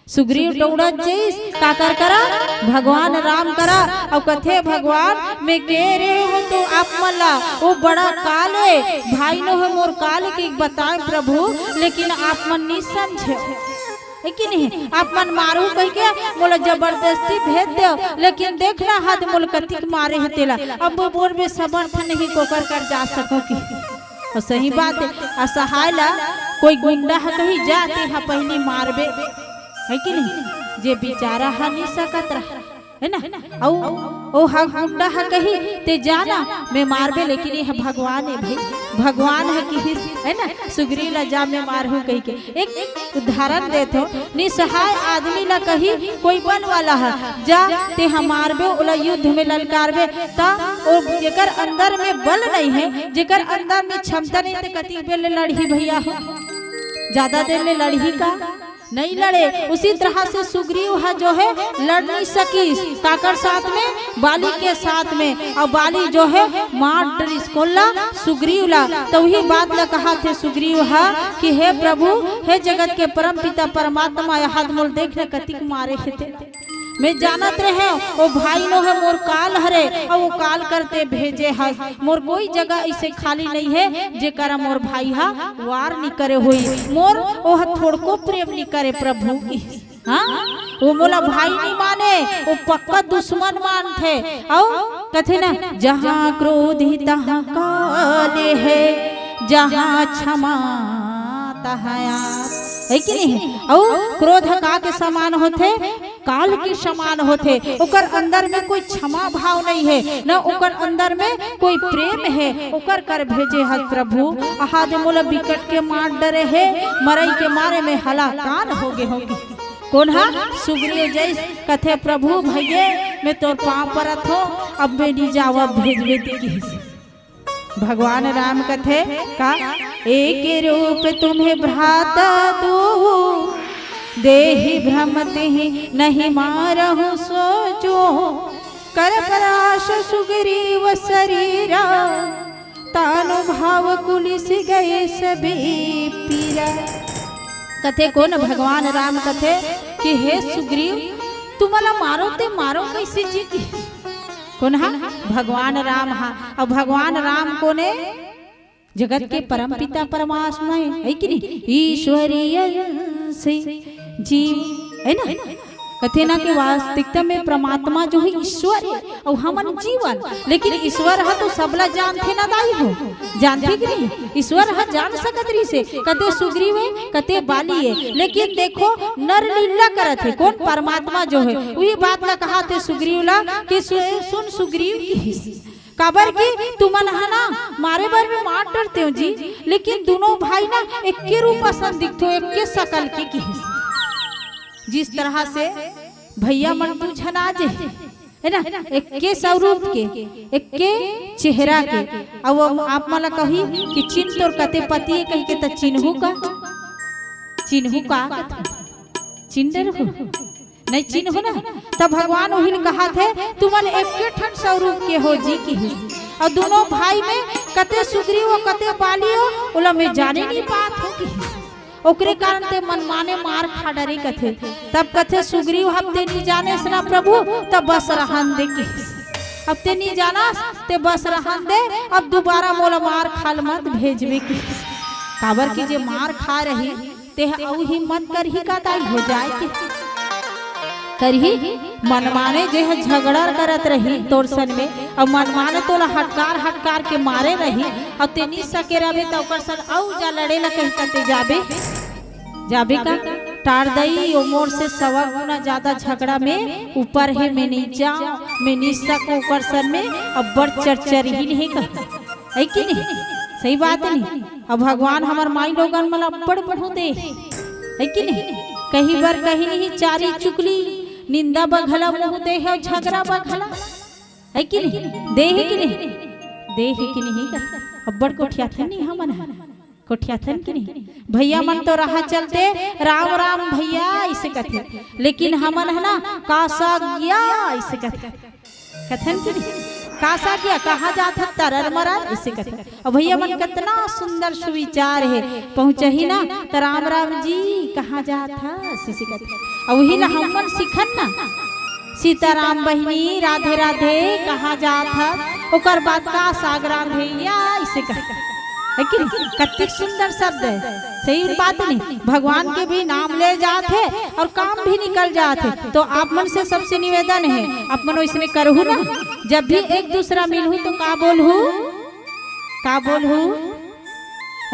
सुग्रीव टौड़त जइस काकर करा, भगवान राम करा, अउ कथे भगवान मैं कहे रहे हो तो आप मन ला, ओ बड़ा काल हे, भाई नो हे मोर काल के बताए प्रभु, लेकिन आप मन नहीं समझे। हे कि नहीं? आप मन मारू कहिके मोला जबरदस्ती भेज देव, लेकिन देखना हद मोला कतिक मारे हे तेला। अब वो बोर में समर्थ नहीं कोकर कर जा सको कि। अउ सही बात हे, असहाय ला कोई गुंडा ह कही जा, ते ह पहिली मारबे, हे कि नहीं? जे बेचारा ह नहीं सकत रहा, हे ना? अउ ओ ह गुंडा ह कही, ते जाना, मैं मारबे, लेकिन ये ह भगवान हे भाई, भगवान ह किहिस, हे ना? सुग्रीव ला जा मैं मारहूं कहिके। एक उदाहरण देथो, निसहाय आदमी ला कही कोई बन वाला ह, जा ते ह मारबे, ओला युद्ध में ललकारबे, त ओ जेकर अंदर में बल नहीं हे, जेकर अंदर में क्षमता नहीं, ते कतिक बेर ले लड़ही भैया हो? ज्यादा देर ले लड़ही का? नहीं लड़े। उसी तरह से सुग्रीव ह जो हे लड़ नहीं सकिस, काकर साथ में? बाली के साथ में। अउ बाली जो हे मार डरिस कोन ला? सुग्रीव ला। त उही बात ला कहा थे सुग्रीव ह कि हे प्रभु, हे जगत के परम पिता परमात्मा, ये हद मोला देख न कतिक मारे हे ते। मैं जानत रहे, ओ भाई नोहे मोर काल हरे, अउ ओ काल करते भेजे हस। मोर कोई जगह अइसे खाली नइ हे, जेकरा मोर भाई हा वार नइ करे होही। मोर ओह थोड़को प्रेम नइ करे प्रभु की। हाँ, ओ मोला भाई नइ माने, ओ पक्का दुश्मन मानथे। अउ कथे ना, "जहाँ क्रोध तहाँ काल है, जहाँ क्षमा तहाँ आप।" हे कि नहीं? अउ क्रोध का के समान होथे? काल के समान होथे। ओकर अंदर में कोई क्षमा भाव नइ हे, न ओकर अंदर में कोई प्रेम हे। ओकर कर भेजे हस प्रभु, अहा दे मोला बिकट के मार डरे हे, मरई के मारे में हलाकान होगे हों कि। कोन हा? सुग्रीव जइस। कथे, "प्रभु भइये, मैं तोर पाँव परत हों, अब मैं नइ जावँव, भेजबे ते किहिस।" भगवान राम कथे का, "एक रूप तुम्हें भ्राता दो, देहि भ्रम तिहि नहीं मारहु सो जो, कर परास सुग्रीव सरीरा, तानु भाव कुलिस गए सभी पीरा।" कथे कोन? भगवान राम कथे कि हे सुग्रीव, तुमला मारो ते मारो कइसे जी की? कोन हा? भगवान राम हा। अउ भगवान राम कोन हे? जगत के परम पिता परमात्मा हे, हे कि नहीं? ईश्वरीय अंश जीव, हे ना? कथे ना कि वास्तविकता में परमात्मा जो हे ईश्वर हे, अउ हमन जीवन, लेकिन ईश्वर हा तो सबला जानथे ना दाई हो, जानथे कि नहीं? ईश्वर हा जान सकत रहिसे, कथे सुग्रीव हे, कथे बाली हे, लेकिन देखो नर लीला करत हे, कोन? परमात्मा जो हे, उही बात ला कहाथे सुग्रीव ला कि सु-, सुन सुग्रीव की काबर कि तुमन हा ना मारे बर में मार डरते हो जी, लेकिन दुनों भाई ना एक्के रूप असन दिखथो, एक्के सकल के किहिस। जिस तरह से भइया मन दू झन आ जे, हे ना, एक्के स्वरूप के, एक्के चेहरा के, अउ वो आप मन ला कही कि चिन्ह तोर कते पति हे कहिके, त चिन्हू का? चिन्हू का कथे? चिन्ह डरहू? नइ चिन्हू ना, त भगवान उही ल कहाथे, "तुमन एक्के ठन स्वरूप के हो जी" किहिस। अउ दुनों भाई में कते सुग्रीव अउ कते बाली हो, ओला मैं जाने नइ पात हों किहिस। ओकरे कारण ते मनमाने मार खा डरे कथे। तब कथे सुग्रीव, "अब ते नइ जानेस ना प्रभु, त बस रहन दे" किहिस। "अब ते नइ जानस, ते बस रहन दे, अब दुबारा मोला मार खाल मत भेजबे" किहिस। काबर कि जे मार खा रही, तेह अउ हिम्मत करही का दाई हो जाए के? करही? मनमाने जे ह झगड़ा करत रही तोर सन में, अउ मनमाने तोला हटकार हटकार के मारे रही, अउ ते नइ सके रहबे त ओकर सन अउ जा लड़े ला कही त ते जाबे? जाबे का? टार दई, ओ मोर से सवा गुना ज्यादा झगड़ा में ऊपर हे, मैं नइ जावँव, मैं नइ सकँव ओकर सन में, अब्बड़ चरचरहीन हे का। हे कि नहीं? सही बात नहीं? अब भगवान हमर माई लोगन मन अब्बड़ मुँह दे, हे कि नहीं? कही बर कही नहीं, चारी चुगली, निंदा बर घला मुँह दे हे, झगड़ा बर घला, हे कि नहीं? दे हे कि नहीं? दे हे कि नहीं? अब्बड़ गोठियाथन नहीं हमन ह, गोठियाथन कि नहीं? भइया मन तो राह चलते राम राम भइया अइसे कथे, लेकिन हमन ह ना का सागिया अइसे कथे। कथन कि नहीं? का सागिया, कहाँ जात हस तरर मरर, अइसे कथे। अउ भइया मन कतना सुंदर सुविचार हे, पहुँचही ना त राम राम जी कहाँ जात हस, अइसे कथे। अउ उही ला हमन सिखन ना, सीताराम बहिनी राधे राधे कहाँ जात हस, ओकर बाद का साग रांधे या, अइसे कथे। हे कि नहीं? कतिक सुंदर शब्द हे, सही बात नहीं? भगवान के भी नाम ले जात हे अउ काम भी निकल जात हे। तो आप मन से सबसे निवेदन हे, आप मन वइसने करहू ना, जब भी एक दूसरा मिलहू तो का बोलहू, का बोलहू?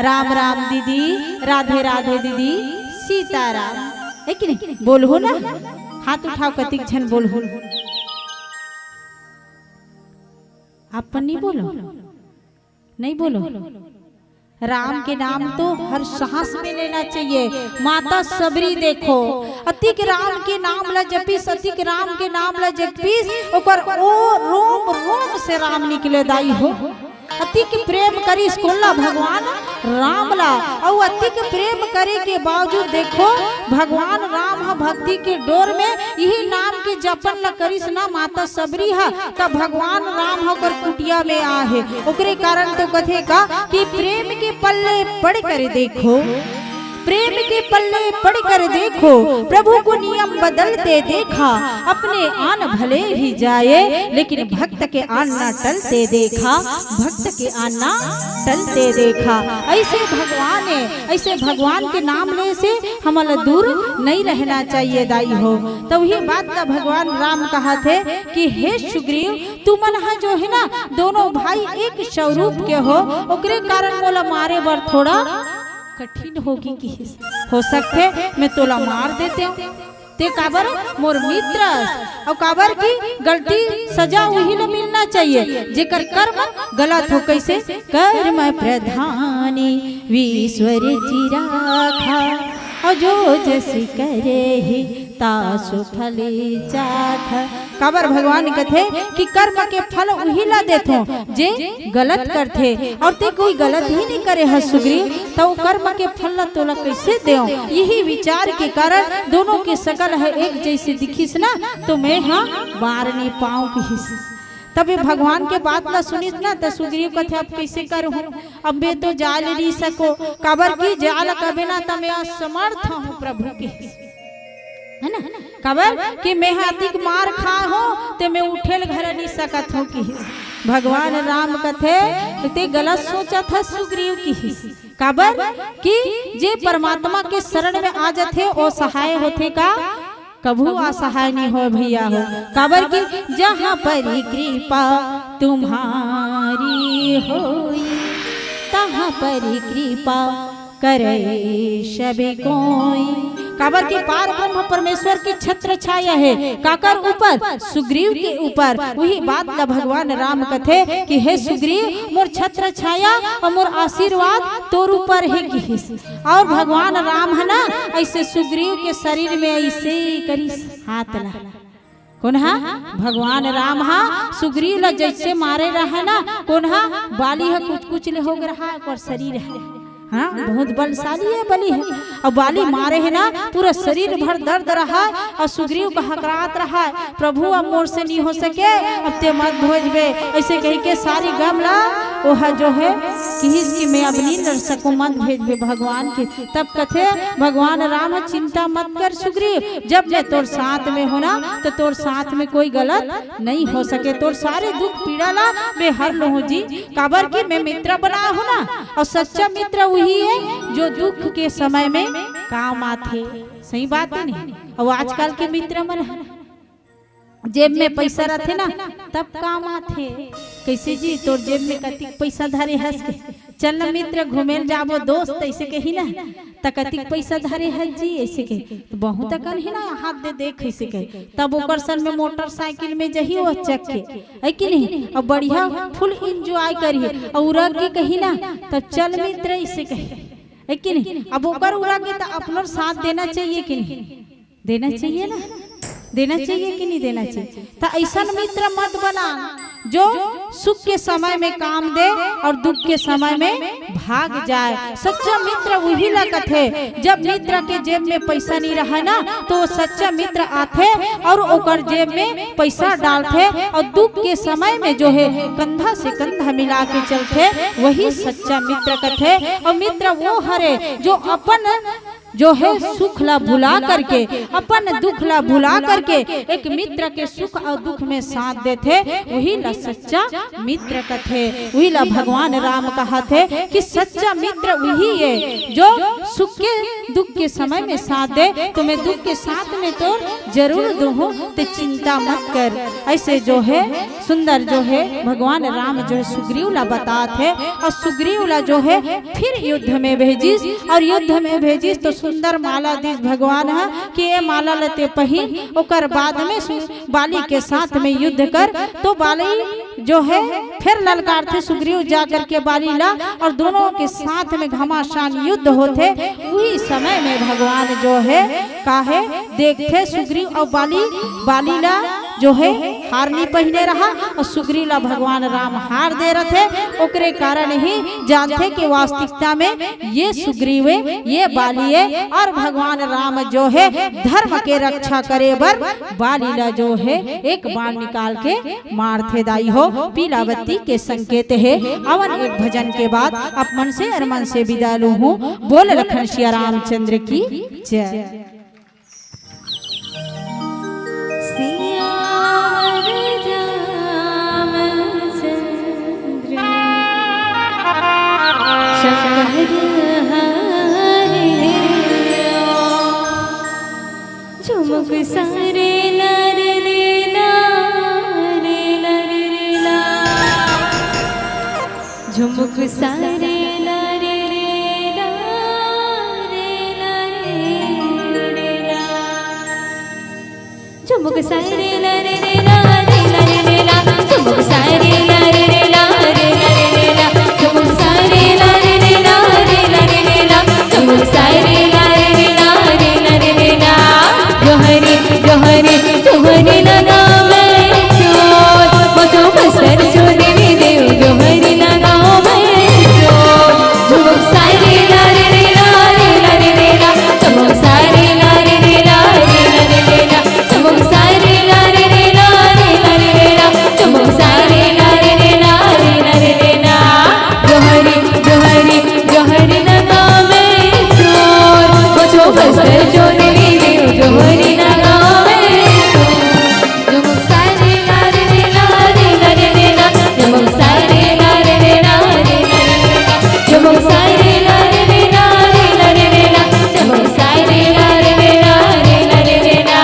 राम राम दीदी, राधे राधे दीदी, सीताराम, हे कि नहीं? बोलहू ना, हाथ उठाव, कतिक झन बोलहू। आप मन नइ बोलो, नइ बोलो। राम के नाम तो हर सांस में लेना चाहिए। माता सबरी देखो, अतिक राम के नाम ला जपिस, अतिक राम के नाम ला जपिस, ओकर ओ रोम रोम से राम निकले दाई हो। अतिक प्रेम करिस कोन ला? भगवान राम ला। अउ अतिक प्रेम करे के बावजूद देखो, भगवान राम ह भक्ति के डोर में इही नाम के जपन ला करिस ना माता सबरी ह, त भगवान राम ह ओकर कुटिया में आहे। ओकरे कारण तो कथे का कि प्रेम के पल्ले पढ़ कर देखो, प्रेम के पल्ले पढ़कर देखो, प्रभु को नियम बदलते देखा। अपने आन भले ही जाए, लेकिन भक्त के आन ना टलते देखा। भक्त के आन ना टलते देखा। ऐसे भगवान, ऐसे भगवान के नाम ले से हमला दूर नहीं रहना चाहिए दाई हो। तो वही बात ला भगवान राम कहा थे कि हे सुग्रीव, तुमन ह जो है ना, दोनों भाई एक स्वरूप के हो, ओकरे कारण मोला मारे बर थोड़ा कठिन होगी किहिस। हो सकथे मैं तोला मार देतेंव। ते काबर मोर मित्र अस, अउ काबर की गलती सजा उही ल मिलना चाहिए जेकर कर्म गलत हो। कइसे? कर्म प्रधानी विश्व रचि राखा, अउ जो जस करे ही तासु फल चाखा। काबर भगवान कथे कि कर्म के फल उही ला देथों जे गलत करथे, अउ ते कोई गलत ही नहीं करे ह सुग्रीव, त ओ कर्म के फल ला तोला कइसे देव? यही विचार के कारण दोनों के सकल ह एक जइसे दिखिस ना, तो मैं ह बार नहीं पाऊं किहिस। तब ये भगवान के बात ला सुनिस ना, त सुग्रीव कथे, अब कइसे करहूं? अब मैं तो जा ले नहीं सको, काबर की जा ल कबे ना त मैं असमर्थ हूं प्रभु के, है ना? काबर कि मैं ह अतिक मार खा हो, ते मैं उठे ल घला नहीं सकत हो किहिस। भगवान राम कथे, ते गलत सोचत ह सुग्रीव किहिस। काबर कि जे परमात्मा के शरण में आ जाथे, ओ सहाय होथे का? कभू असहाय नहीं होय भैया हो। काबर कि जहाँ पर कृपा तुम्हारी होई, तहाँ पर कृपा करे सभी कोई। काबर कि पार ब्रह्म परमेश्वर की छत्र छाया है। काकर ऊपर? सुग्रीव के ऊपर। वही बात ला भगवान राम कथे कि हे सुग्रीव, मोर छत्र छाया अउ मोर आशीर्वाद तोर ऊपर है किहिस। अउ भगवान राम ह ना, ऐसे सुग्रीव के शरीर में ऐसे करिस हाथ ला। कोन हा? भगवान राम हा सुग्रीव ला जैसे मारे रहा ना, कोन हा? बाली हा कुछ कुछ ले हो गे रहा, ओकर शरीर हा। हाँ, बहुत बलशाली है बाली हा। अउ बाली मारे हे ना, पूरा शरीर भर दर्द रहा, अउ सुग्रीव का हकरात रहा, प्रभु अब मोर से नहीं हो सके, अब ते मत भेजबे, ऐसे कहि के सारी गम ला ओहा जो है किहिस कि मैं अब नहीं लड़ सकूं, मत भेजबे भगवान के। तब कथे भगवान राम, चिंता मत कर सुग्रीव, जब मैं तोर साथ में हो ना, तो तोर साथ में कोई गलत नहीं हो सके। तोर सारे दुख पीड़ा ला मैं हर लूं जी, काबर कि मैं मित्र बना हो ना, अउ सच्चा मित्र वही है जो दुख के समय में काम आथे। सही बात है नहीं? अउ आजकल के मित्र मन जेब में पैसा रथे ना, तब काम आथे। कैसे जी, तोर जेब में कतिक पैसा धरे हस के? चल न मित्र, घूमे ल जाबो दोस्त, ऐसे कही ना, त कतिक पैसा धरे हस जी, ऐसे कही। तो बहुत अकन है ना, हाथ दे देख, ऐसे कही। तब ओकर सन में मोटरसाइकिल में जही वो चक के, है कि नहीं? अब बढ़िया फुल एंजॉय करिए, अउ उरा के कही ना, तब चल मित्र, ऐसे कही, है कि नहीं? अब ओकर उरा के तो अपनों साथ देना चाहिए कि नहीं? देना चाहिए ना, देना चाहिए कि नहीं देना चाहिए? तो ऐसा मित्र मत बना जो सुख के समय में काम दे अउ दुख के समय में भाग जाए। सच्चा मित्र वही ला कथे, जब मित्र के जेब में पैसा नहीं रहा ना, तो वो सच्चा मित्र आथे अउ ओकर जेब में पैसा डालथे अउ दुख के समय में जो है कंधा से कंधा मिला के चलथे, वही सच्चा मित्र कथे। अउ मित्र वो हरे जो अपन जो है सुख ला भुला करके, अपन दुख ला भुला करके एक मित्र के सुख अउ दुख में साथ देथे, वही ला सच्चा मित्र कथे। वही ला भगवान राम कहाथे कि सच्चा मित्र वही है जो सुख के दुख के समय में साथ दे। तो मैं दुख के साथ में तो जरूर दूँ हूँ, ते चिंता मत कर। ऐसे जो है सुंदर जो है भगवान राम जो है सुग्रीव ला बतात है अउ सुग्रीव ला जो है फिर युद्ध में भेजिस अउ युद्ध में भेजिस तो सुंदर माला दिस भगवान ह कि ये माला ल ते पहिन। ओकर बाद में सु-, बाली के साथ में युद्ध कर। तो बाली जो है फिर ललकारथे सुग्रीव जा करके बाली ला अउ दोनों के साथ में घमासान युद्ध होथे। वही समय में भगवान जो है काहे देखथे सुग्रीव अउ बाली, बाली ला जो है हार नी पहिने रहा अउ सुग्रीव ला भगवान राम हार दे रथे। ओकरे कारण ही जानथे कि वास्तविकता में ये सुग्रीव ए, ये बाली ए अउ भगवान राम जो हे धर्म के रक्षा करे बर बाली ला जो हे एक बाण निकाल के मारथे दाई हो। पीला बत्ती के संकेत हे। आवन एक भजन के बाद आप मन से अउ मन से विदा लूहूं। बोल लखन सिया रामचंद्र की जय। सियावर रामचंद्र शंकर हरे। झुमुक सारे ला रे रे ला, रे ला रे रे ला। झुमुक सारे ला रे रे ला, रे ला रे रे ला। झुमुक सारे ला रे रे ला, रे ला रे रे ला। झुमुक सारे ला रे रे ला, रे ला रे रे ला। झुमुक सारे ला रे रे ला, रे ला रे रे ला। झुमुक सारे ला रे रे ला, रे ला रे रे ला। जोहरी, जोहरी, जोहरी लगावे चोर, मचो बस्तर चोर रे देव, जोहरी लगावे चोर। झुमुक सारे ला रे रे ला, रे ला रे रे ला। झुमुक सारे ला रे रे ला, रे ला रे रे ला। झुमुक सारे ला रे रे ला, रे ला रे रे ला। झुमुक सारे ला रे रे ला, रे ला रे रे ला। जोहरी, जोहरी, जोहरी लगावे चोर, मचो बस्तर चोर रे देव, जोहरी लगावे चोर। झुमुक सारे ला रे रे ला, रे ला रे रे ला। झुमुक सारे ला रे रे ला, रे ला रे रे ला। झुमुक सारे ला रे रे ला, रे ला रे रे ला। झुमुक सारे ला रे रे ला, रे ला रे रे ला।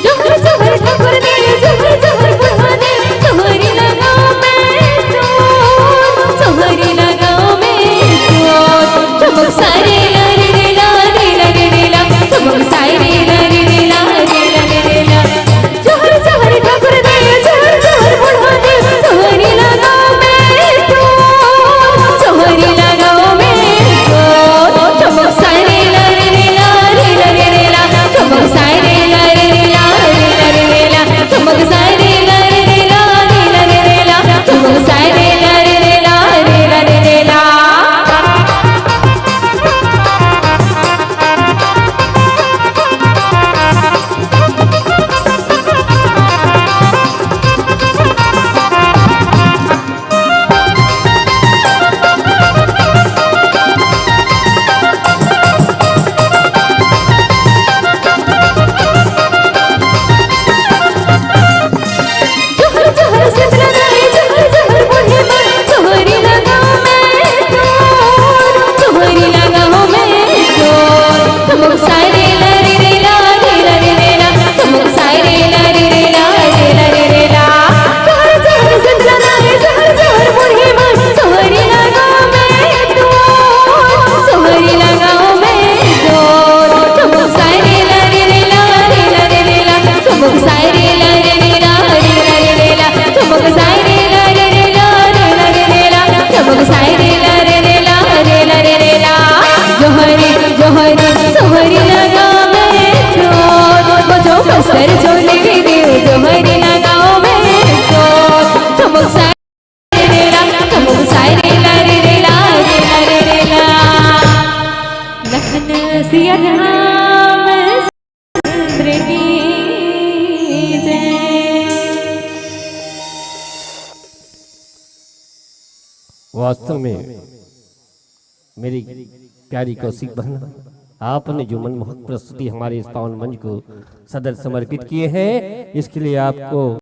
जोहर जोहर ठाकुर दे, जोहर जोहर बुढ़ा दे, जोहरी लगावे चोर, जोहरी लगावे चोर। झुमुक सारे ला रे रे ला, रे ला रे रे ला। झुमुक सारे ला रे रे ला, रे ला रे रे ला। जोहर जोहर ठाकुर दे, जोहर जोहर बुढ़ा दे, जोहरी लगावे चोर, जोहरी लगावे चोर। झुमुक सारे ला रे रे ला, रे ला रे रे ला। झुमुक सारे ला रे रे ला, रे ला रे रे ला। झुमुक सारे ला रे रे ला, रे ला रे रे ला। झुमुक सारे ला रे रे ला, रे ला रे रे ला। जोहर जोहर सजना नाई, जोहर जोहर बूढ़े माई, जोहरी लगावे चोर, जोहरी लगावे चोर। झुमुक सारे ला रे रे ला, रे ला रे रे ला। झुमुक सारे ला रे रे ला, रे ला रे रे ला। जोहर जोहर सजना नाई, जोहर जोहर बूढ़े माई, जोहरी लगावे चोर, जोहरी लगावे चोर। झुमुक सारे ला रे रे ला, रे ला रे रे ला। झुमुक सारे ला रे रे ला, रे ला रे रे ला। झुमुक सारे ला रे रे ला, रे ला रे रे ला। झुमुक सारे ला रे रे ला, रे ला रे रे ला। जोहरी, जोहरी, जोहरी लगावे चोर, बचो बस्तर चोर रे देव, जोहरी लगावे चोर। झुमुक सारे ला रे रे ला, झुमुक सारे ला रे रे ला, रे ला रे रे ला। लखन सिया राम चंद्र की जय। वास्तव में मेरी प्यारी कौशिक बहन, आपने जो मनमोहक प्रस्तुति हमारे इस पावन मंच को सदर समर्पित किए हैं, इसके लिए आपको